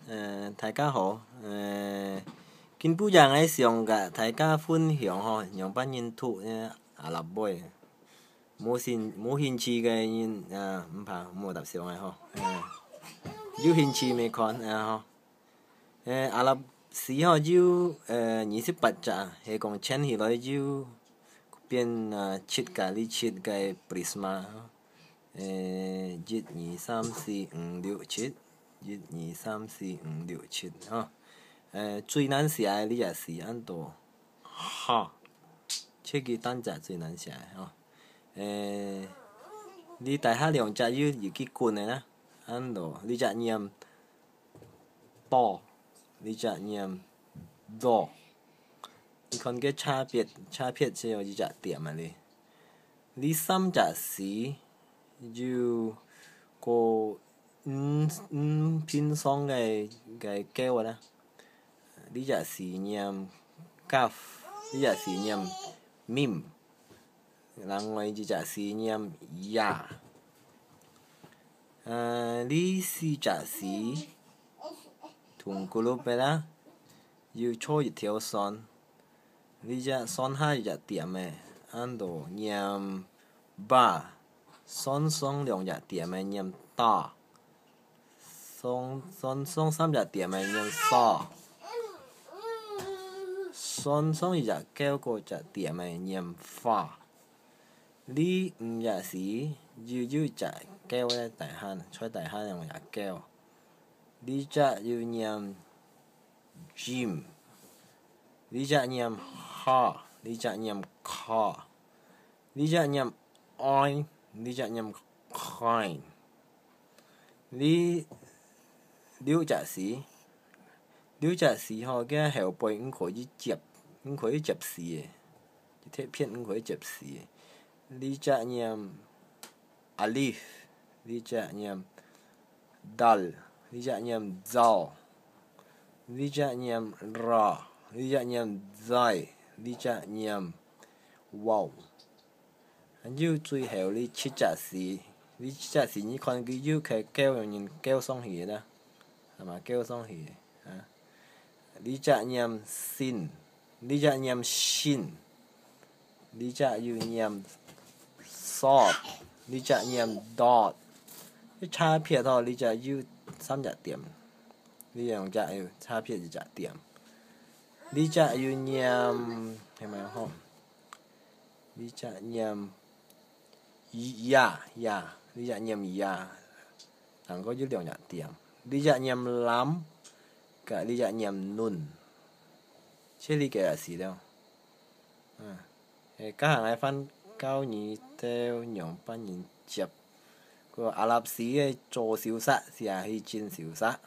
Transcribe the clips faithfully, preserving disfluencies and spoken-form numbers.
呃，大家好，呃，今晡日𠊎想佮大家分享吼，仰般形讀，呃，阿拉伯。無興，無興趣个人，呃，毋怕，無搭上个吼。呃，有興趣乜看，呃，吼。呃，阿拉伯字吼有，呃，二十八隻，係講牽起來有變，呃，七个，這七个prisma。呃，一、二、三、四、五、六、七，一、二、三、四、五、六、七，吼。呃，最難寫个這隻字安到哈，這个單隻最難寫个，吼。呃，這底下兩隻有，有幾近个啦，安到這隻念 到，這隻念到。你看个差別，差別只有一隻點啊哩。這三隻字有個毋，毋平常个，个勾啊啦。這隻字念kaf，這隻字念mim。 另外一隻字念ya。呃，這四隻字同group个啦，又做一條線。這隻線下一隻點个，安到念ba，線上兩隻點个念ta。 上，上，上三隻點个念sa，上上一隻勾過隻點个念fa。這五隻字，又有一隻勾个底下，在底下用隻勾。這隻又念jim，這隻念ha，這隻念ka。 這隻念ain，這隻念kain。這六隻字，六隻字吼，佢後背毋可以接，毋可以接字个，一忒片毋可以接字个。這隻念alif，這隻念 dal，這隻念zal，這隻念ra，這隻念zai，這隻念waw。還有最後這七隻字，這七隻字你看佢有个勾，用人勾上去个啦，係嘛？勾上去个，啊。這隻念sin，這隻念shin， 這隻又念sad，這隻念dad。這差別吼，這隻有三隻點，這兩隻有差別一隻點。這隻又念，係無吼？這隻念ya，ya，這隻念ya，但過有兩隻點。這隻念lam，佮這隻念nun。這裡个也係了。 嗯，誒，這下𠊎還教你兜仰般形接。个阿拉伯字个左手析寫去正手析。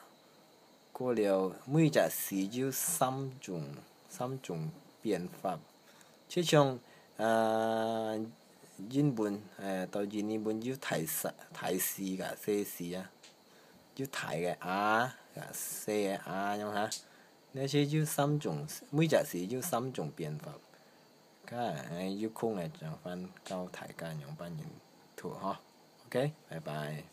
過了，每隻字有三種，三種變法。就像，呃，英文，呃，到印尼文有大字，大字佮細字啊，有大个a，佮細个a樣哈。 該就有三種，每隻字有三種變法。該，誒，有空个，正還教大家仰般形讀吼。OK，拜拜。